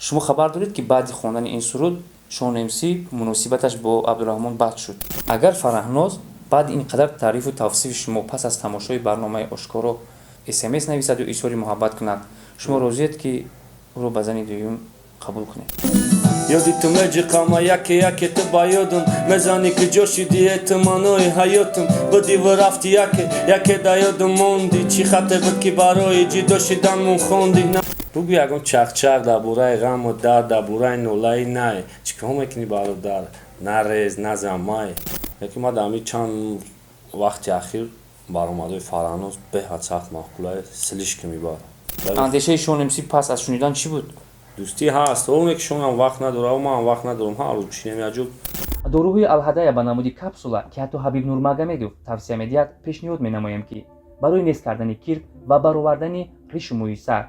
Шумо хабар доред, ки баъди хондани ин суруд Шон МС муносибаташ бо Абдураҳмон бад шуд. Агар Фараҳноз баъди ин қадар таърифу тавсифи шумо пас аз тамошои барномаи «Ошкоро» СМС нависаду изҳори муҳаббат кунад, шумо розиед, ки ӯро ба зани дуюм қабул кунед? Ёди ту меҷиқама, яке яке ту ба ёдам мезанӣ. Куҷо шидӣ, э ту маънои ҳаётам будиву рафтӣ, яке яке да ёдам мондӣ. Чӣ хате буд, ки барои ҷидо шиданмон хондӣ? Бугӯ ягон чақчақ дар бораи ғаму дард, дар бораи нолаи най. Чӣ кор мекунӣ, бародар? На рез, на замай. Лекин ма дар ҳамин чанд вақти ахир баромадҳои Фараҳноз беҳад сахт маъқулае, слишком ибад. Андешаи Шон МС пас аз шунидан чӣ буд? Дӯстӣ ҳаст, оне ки шонам вақт надорам, манам вақт надорам, ҳар рӯз чинем яҷо. Доруҳои Алҳадая ба намуди капсула, ки ҳатто Ҳабиб Нурмагомедов тавсия медиҳад, пешниҳод менамоем, ки барои нест кардани кирк ва баровардани ришу мӯи сар.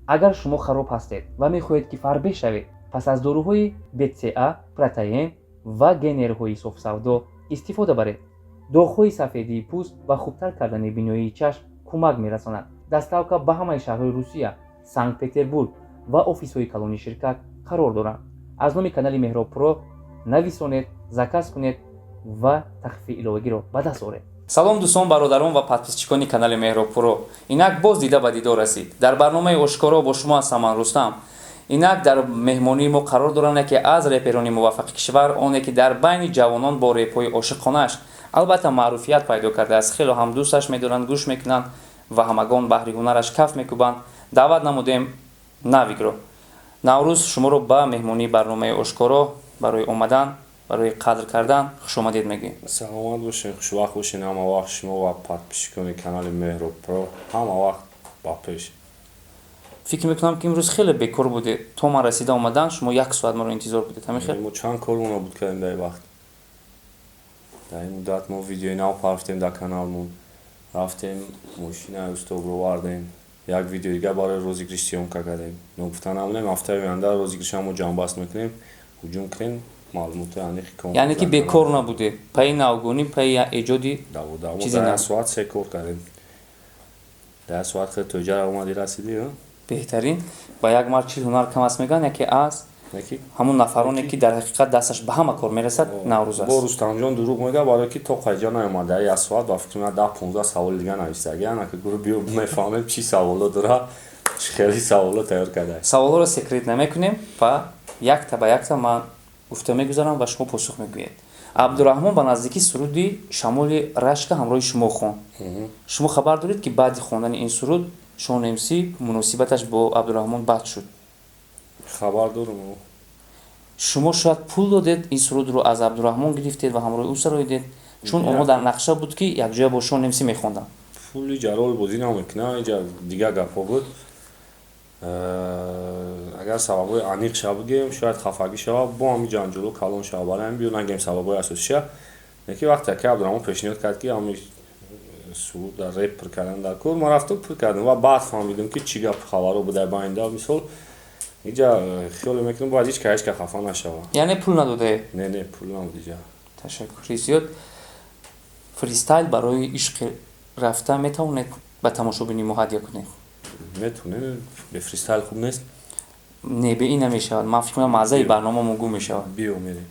Агар шумо хароб ҳастед ва мехоҳед, ки фарбеҳ шавед, пас аз доруҳои БЦА, протеин ва генерҳои софсавдо истифода баред. Доғҳои сафедии пӯст ва хубтар кардани биноии чашм кӯмак мерасонад. Доставка ба ҳамаи шаҳрҳои Русия, Санкт Петербург ва офисҳои калони ширкат қарор доранд. Аз номи канали Меҳроб Про нависонед, заказ кунед ва тахфифи иловагиро ба даст оред. Салом, дӯстон, бародарон ва подписчикони канали Меҳроб Про! Инак боз дида ба дидор расид. Дар барномаи «Ошкоро» бо шумо ҳастам ман, Рустам. Инак дар меҳмонии мо қарор доранд яке аз реперони муваффақи кишвар, оне ки дар байни ҷавонон бо репҳои ошиқонааш албатта маъруфият пайдо кардааст. Хело ҳам дӯсташ медоранд, гӯш мекунанд ва ҳамагон баҳри ҳунараш каф мекӯбанд. Даъват намудем Навикро. Наврӯз, шуморо ба меҳмонии барномаи «Ошкоро» барои омадан, барои қадр кардан хушомадед мегӯем. Саломат бошед, хушвақт бошед ҳама вақт шумо ва подписчикони канали Меҳроб Про. Ҳама вақт ба пеш. Фикр мекунам, ки имрӯз хеле бекор будед. То ман расида омадан, шумо як соат маро интизор будед, ҳамин хел? Мо чанд кормонро буд кардем дар ин вақт, дар ин муддат. Мо видеои нав партофтем дар каналмон, рафтем, мошинаи устод овардем, як видео дигар барои розыгрыш съёмка кардем. Ногуфта намонем, ҳафтаи оянда розыгрышам мо ҷамъбаст мекунем. Ҳуҷум кунем, маълумоти аниқи. Яъне ки бекор набудед, пайи навгонӣ, пайи эҷоди. Чизе дар як соат се кор кардем. Дар як соат хел тоҷара омади, расидӣ. Беҳтарин. Ба як мард чил ҳунар кам аст, мегӯянд. Яке аз ҳамон нафароне, ки дар ҳақиқат дасташ ба ҳама кор мерасад, Наврӯз аст. Бо Рустамҷон дурӯғ мегӯяд, барое ки то қайҷа наомада, як соат ба фикри ман 10-15 саволи дига навистагӣ. Ана ки гурӯ биё, мефаҳмем, чӣ саволо дора, чӣ хели саволо тайёр карда. Саволҳоро секрет намекунем ва якта ба якта ман гуфта мегузарам ва шумо посух мегӯед. Абдураҳмон ба наздикӣ суруди «Шамоли рашка» ҳамроҳи шумо хонд. Шумо хабар доред, ки баъди хондани ин суруд Шон МС муносибаташ бо Абдураҳмон бад шуд? Хабар дорам. Шумо шояд пул додед, ин сурудро аз Абдураҳмон гирифтед ва ҳамроҳи ӯ сароидед, чун онҳо дар нақша буд, ки якҷоя бо Шон МС мехонданд. Пул иҷа рол бозӣ намекунад, иҷа дигар гапҳо буд. Агар сабабҳои аниқ ша бигӯем, шояд хафагӣ шавад, бо ҳами ҷанҷоло калон шавад. Барои ҳамин биё нагӯем сабабҳои асосиша. Лекин вақте ки Абдураҳмон пешниҳод кард, ки ҳами суруд дар реп пур кардан дар кор, ман рафтам, пур кардам ва баъд фаҳмидам, ки чӣ гап хабарҳо буда байнда. Мисол, иҷа хиёле мекунам, бояд ҳеч ка ҳеч ка хафа нашавад. Яъне пул надодае? Не, пул набуд иҷа. Ташаккури зиёд. Фристайл барои ишқи рафта метавонед ба тамошобини мо ҳадя кунед? Метавонем. Бе фристайл хуб нест. Не, бе ин намешавад. Ман фикр мекунам, маззаи барномамо гум мешавад. Биё, мерем.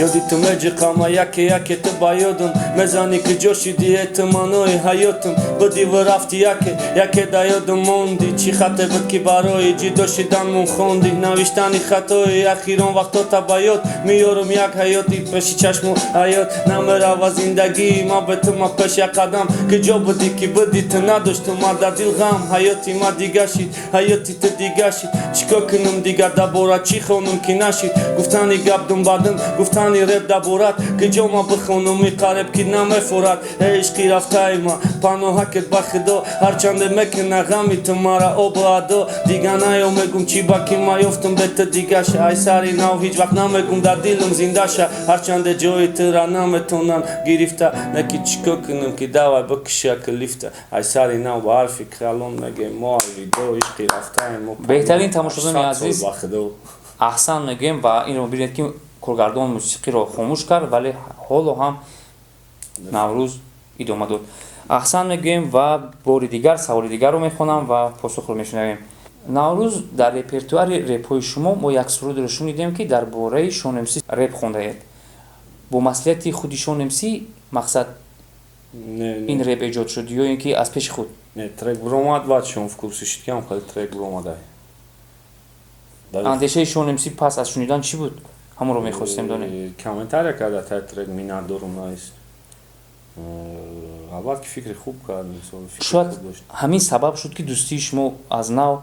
Ёди ту меҷиқама, яке яке ту ба ёдам мезанӣ. Куҷо шидӣ, э ту маънои ҳаётам будиву рафтӣ, яке яке да ёдам мондӣ. Чӣ хате буд, ки барои ҷидо шиданмон хондӣ? Навиштани хатои ахирон вақтота ба ёд меёрам, як ҳаёти пеши чашму ҳаёт намерава. Зиндагии ма бе ту ма пеш як қадам. Куҷо будӣ, ки будӣ ту, надоштум ма дар дил ғам. Ҳаёти ма дига шид, ҳаёти ту дига шид. Чӣ кор кунам дига, дар бора чӣ хонум, ки нашид гуфтани гап дум ба дум, гуфтани реп дар борат? Куҷо ма бихонум и қариб ки намефорад? Э ишқи рафтаи ма, паноҳакет ба худо. Ҳарчанде мекуна ғами ту мара обу адо, дига наё мегум, чӣ ба ки ма ёфтум бе ту дигаша. Ай сари нав ҳеҷ вақт намегум, дар дилам зиндаша. Ҳарчанде ҷои тура наметонам гирифта, неки чӣ кор кунам, ки давай бикушаки лифта. Ай сари нав ба ҳарфи калон мегем мо алвидо, ишқи рафтаи мо. Беҳтарин, тамошобинони азиз. Ба худо. Аҳсан мегӯем ва инро бибинед, ки Коргардон мусиқиро хомӯш кард, вале ҳоло ҳам Наврӯз идома дод. Аҳсан мегӯем ва бори дигар саволи дигарро мехонам ва посухро мешунавем. Наврӯз, дар репертуари репҳои шумо мо як сурудро шунидем, ки дар бораи Шон МС реп хондаед. Бо маслиҳати худи Шон МС, мақсад, ин реп эҷод шуд ё ин ки аз пеши худ? Не, трек буромад, баъд шон в курсе шуд, ки ҳам хеле трек буромадай. Андешаи Шон МС пас аз шунидан чӣ буд? Ҳамонро мехостем донем. Комментария карда тай трек, миннатдорум, наист. Албатта, ки фикри хуб кард. Шояд ҳамин сабаб шуд, ки дӯстии шумо аз нав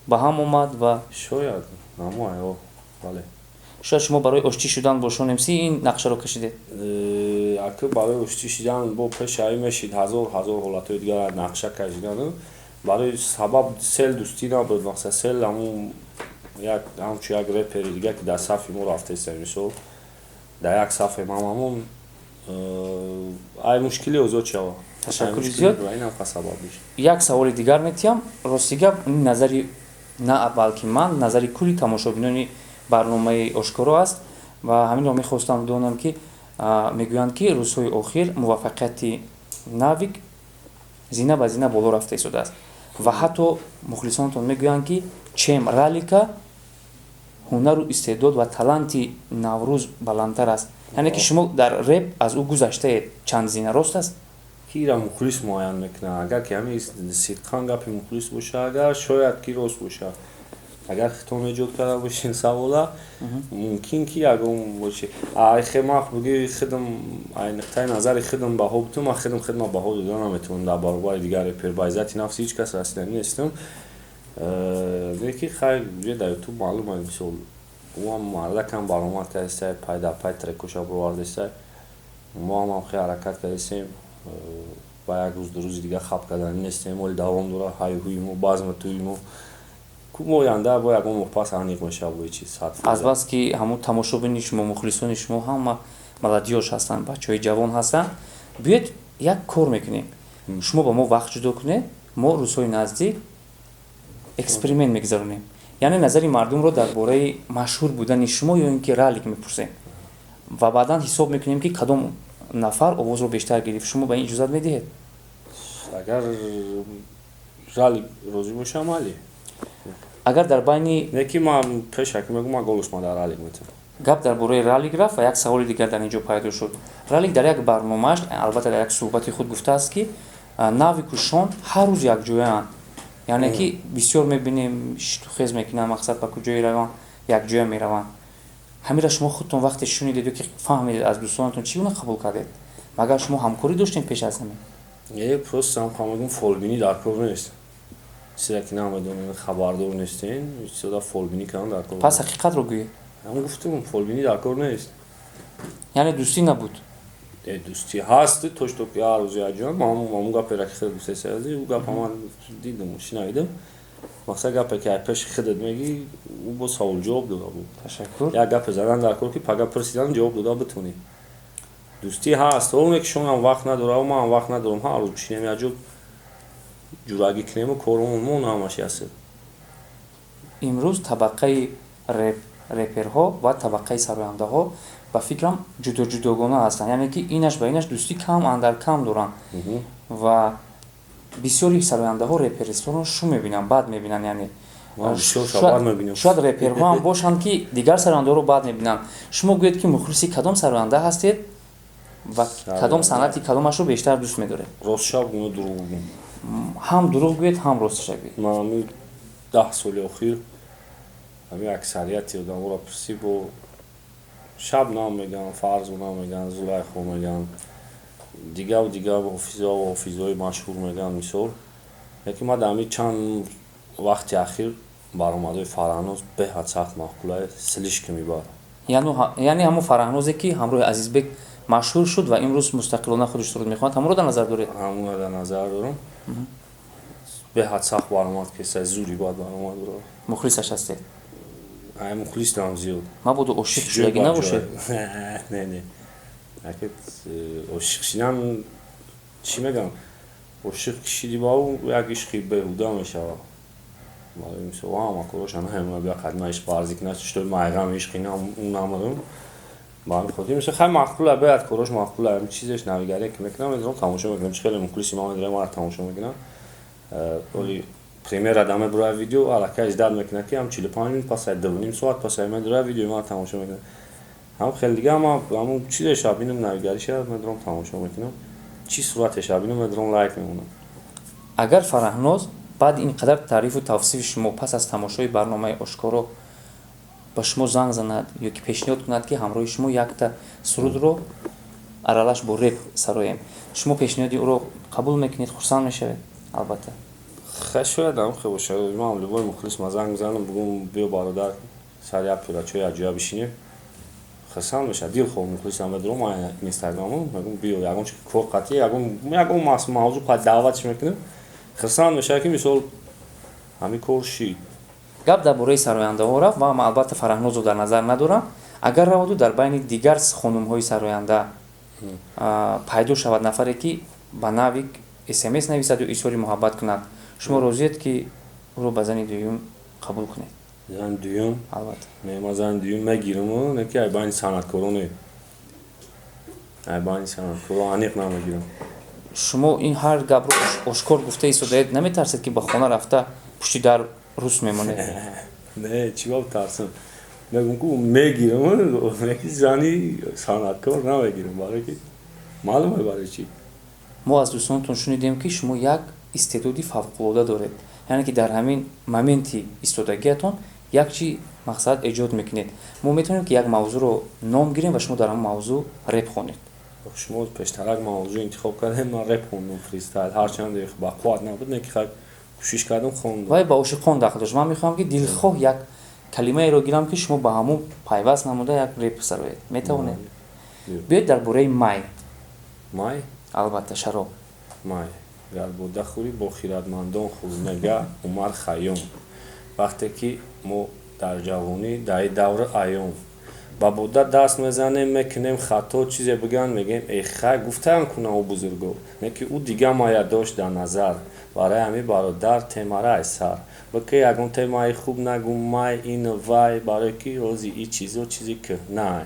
ба ҳам омад ва Шояд, намоа, бале. Шояд шумо барои оштӣ шудан бо Шон МС ин нақшаро кашидед? Аки барои оштӣ шидан бо пеши ҳамин мешид, ҳазор ҳазор ҳолатҳои дигар нақша кашидан. Барои сабаб сел дӯстӣ набуд, мақсад, сел ҳамун як ҳамчун як репери дигар, ки дар сафи мо рафтеста, мисол, дар як сафе ман ҳамон ай мушкили озод шава. Ташаккури зиёд. Сабаб. Як саволи дигар метиҳам. Рости гап, назари на балки ман, назари кулли тамошобинони барномаи Ошкоро аст ва ҳаминро мехостам донам, ки мегӯянд, ки рӯзҳои охир муваффақияти Навик зина ба зина боло рафта истодааст ва ҳатто мухлисонатон мегӯянд, ки чем Ралика ҳунару истеъдод ва таланти Наврӯз баландтар аст, яъне ки шумо дар реп аз ӯ гузаштаед чанд зина. Рост аст? Кира мухлис муайян мекунад. Агар ки ҳамин сидқан гапи мухлис боша, агар шояд ки рост боша, агар хитон эҷод карда бошин савола, мумкин ки ягон боши. Айхе ма буги хидм, ай нуқтаи назари хидм баҳо бутум, ман хидм хидма баҳо дода наметавонам дар баробари дигар репер. Ба иззати нафси ҳеҷ кас расиданӣ нестам. Леки хай, ҷе дар Ютуб маълум аст, мисол, ӯам мардакам баромад кардестай, пай дар пай трекоша бировардестай. Мо ҳам хеле ҳаракат кардесем, ба як рӯз, ду рӯзи дигар хаб карданӣ нестем. Оли давом дора ҳайҳуи мо, базма тӯи мо. Мо оянда бо ягон моҳ пас аниқ мешавад бо чиз. Азбаски ҳамун тамошобини шумо, мухлисони шумо ҳама молодёжь ҳастанд, бачаҳои ҷавон ҳастанд, биёед, як кор мекунем. Шумо ба мо вақт ҷудо кунед, мо рӯзҳои наздик эксперимент мегузаронем, яъне назари мардумро дар бораи машҳур будани шумо ё ин ки Ралик мепурсем ва баъдан ҳисоб мекунем, ки кадом нафар овозро бештар гирифт. Шумо ба ин иҷозат медиҳед? Агар Ралик розӣ боша, майли. Агар дар байни Не, ки ман пешаки мегӯм, ман голос ма дар Ралик метавам. Гап дар бораи Ралик рафт ва як саволи дигар дар ин ҷо пайдо шуд. Ралик дар як барномааш, албатта, дар як суҳбати худ гуфтааст, ки Навику Шон ҳар рӯз якҷояанд, яъне ки бисёр мебинем, шитухез мекунанд, мақсад, ба куҷое раванд, якҷоя мераванд. Ҳамира шумо худтон вақте шунидед ё ки фаҳмидед аз дӯстонатон, чӣ гуна қабул кардед? Магар шумо ҳамкорӣ доштем пеш аз ҳамин? Е, просто ҳам мегӯм, фолбинӣ дар кор нест. Чизе ки намедонем, хабардор нестем, чизода фолбинӣ кардан дар кор. Пас ҳақиқатро гӯед. Ҳам гуфтум, фолбинӣ дар кор нест. Яъне дӯстӣ набуд? Э, дӯстӣ ҳаст, то что ки ҳар рӯз якҷоя. Ҳамун гапера ки хеле дӯстеси, ӯ гапа ман дидам, шинавидам. Мақсад, гапе ки ай пеши худат мегӣ, ӯ бо савол ҷавоб дода буд. Ташаккур. Як гапе задан дар кор, ки пага пурсидан, ҷавоб дода битонӣ. Дӯстӣ ҳаст, оне ки шонам вақт надора, манам вақт надорам ҳар рӯз бишинем, якҷо ҷурагӣ кунему коромон мон ҳамаш яср. Имрӯз табақаи реперҳо ва табақаи сарояндаҳо, ба фикрам, ҷудоҷудогона ҳастанд, яъне ки инаш ба инаш дӯстӣ кам андар кам доранд ва бисёри сарояндаҳо реперистонро шу мебинанд, бад мебинанд, яъне шояд реперҳо ҳам бошанд, ки дигар сарояндаҳоро бад мебинанд. Шумо гӯед, ки мухлиси кадом сароянда ҳастед ва кадом санъати кадомашро бештар дӯст медоред? Ростша бигӯм, дурӯғ бигӯм? Ҳам дурӯғ гӯед, ҳам ростша гӯед. Ман ҳамин 10 соли охир ҳамин аксарияти одаморо пурсӣ, бо Шабнам мегӯянд, Фарзона мегӯянд, Зулайхо мегӯянд, дигаву дигар ҳофизаву ҳофизҳои машҳур мегӯянд, мисол. Лекин ман дар ҳамин чанд вақти ахир баромадҳои Фарҳноз беҳад сахт маъқулае, слишком бад. Яъне ҳамон Фарҳнозе, ки ҳамроҳи Азизбек машҳур шуд ва имрӯз мустақилона худаш суруд мехонад, ҳамонро дар назар доред? Ҳамонро дар назар дорам. Беҳад сахт баромад кеса, зури бад баромад дорад. Мухлисаш ҳастед? Ай, мухлис дорам зиёд. Мабодо ошиқ шудагӣ набошед? Не, не, акет ошиқ шидан, чӣ мегӯям, ошиқ кишиди ба ӯ, як ишқи беҳуда мешавад. Барои мисол, ҳама короша наҳем, бия қадма ишқ варзӣ кунад, что майғам ишқи намадум. Ба ҳамин хотир, мисол, хай, маъқула, бояд корош маъқула, ҳамин чизеш, навигарие ки мекунам, медонам, тамошо мекунам. Чи хеле мухлиси ман медорам, мара тамошо мекунам. Оли премьера да мебурояд видео, аллакай ждать мекунад, ки ҳам 45 минут пасай, 2,5 соат пасай медорад, видеои мара тамошо мекунад. Ҳам хеле дига ама ҳамун чизеша бинам, навигариша медорам, тамошо мекунам, чӣ суратеша бинам, медорам, лайк мемонам. Агар Фараҳноз баъди ин қадар таърифу тавсифи шумо, пас аз тамошои барномаи «Ошкоро» ба шумо занг занад ё ки пешниҳод кунад, ки ҳамроҳи шумо якта сурудро аралаш бо реп сароем, шумо пешниҳоди ӯро қабул мекунед, хурсанд мешавед, албатта? Хай, шояд ҳам хел бошад. Ман любой мухлис ма занг мезанам, бугум: «Биё, бародар, сари як пиёла чой якҷоя бишинем», хурсанд мешавад. Дилхоҳ мухлисам медорам, ман инстаграму мегум: «Биё, ягон чи кор қатъи, ягон мавзӯъ қат даъватш мекунем», хурсанд мешавад, ки мисол ҳамин кор шид. Гап дар бораи сарояндаҳо рафт ва ман, албатта, Фараҳнозро дар назар надорам. Агар раваду дар байни дигар хонумҳои сароянда пайдо шавад нафаре, ки ба нави СМС нависад ё изҳори муҳаббат кунад, шумо розиед, ки ӯро ба зани дуюм қабул кунед? Зани дуюм? Албатта. Не, ман зани дуюм мегирам, не ки ай байни санъаткороне, ай байни санъаткоро аниқ намегирам. Шумо ин ҳар гапро ошкор гуфта истодаед, наметарсед, ки ба хона рафта пушти дар рус мемонед? Не, чӣ ба тарсам? Мегум ку, мегирам, ки зани санъаткор намегирам, барое ки маълуме барои чӣ. Мо аз дӯстонатон шунидем, ки шумо як истеъдоди фавқулода доред, яъне ки дар ҳамин моменти истодагиятон як чи мақсад эҷод мекунед. Мо метавонем, ки як мавзӯъро ном гирем ва шумо дар ҳамон мавзӯъ реп хонед? Шумо пештарак мавзӯъ интихоб кардем, ман реп хондум, фристайл, ҳарчанд ба қувват набуд, не ки хай, кӯшиш кардам, хондум. Вай ба ошиқон дахл дошт. Ман мехоҳам, ки дилхоҳ як калимаеро гирам, ки шумо ба ҳамон пайваст намуда як реп сароед. Метавонед? Биёед дар бораи май. Май? Албатта, шароб. Май: гар бода хӯрӣ, бо хиратмандон хӯр, мега Умар Хайём. Вақте ки мо дар ҷавонӣ, дар ин даври айём ба бода даст мезанем, мекунем хато, чизе бигӯянд, мегӯем: «Э хай, гуфтаам куна ӯ бузурго», не ки ӯ дига мая дошт дар назар. Барои ҳамин, бародар, темара ай сар баки ягон темаи хуб нагӯ, май ину вай, барое ки ҳози и чизо чизи кӯҳнай.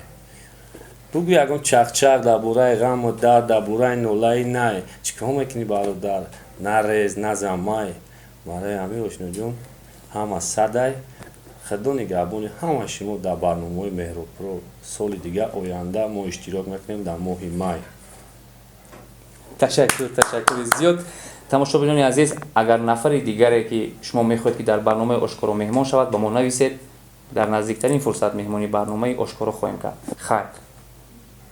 Бугӯ ягон чақчақ дар бораи ғаму дард, дар бораи нолаи най. Чӣ кор мекунӣ, бародар, нарез, назан май. Барои ҳамин, ошиноҷон, ҳама садай. Худо нигаҳбони ҳама шумо. Дар барномаҳои Меҳробпро соли дига, оянда мо иштирок мекунем дар моҳи май. Ташаккур, ташаккури зиёд. Тамошобинони азиз, агар нафари дигаре, ки шумо мехоҳед, ки дар барномаи «Ошкоро» меҳмон шавад, ба мо нависед. Дар наздиктарин фурсат меҳмони барномаи «Ошкоро» хоҳем кард. Хайр.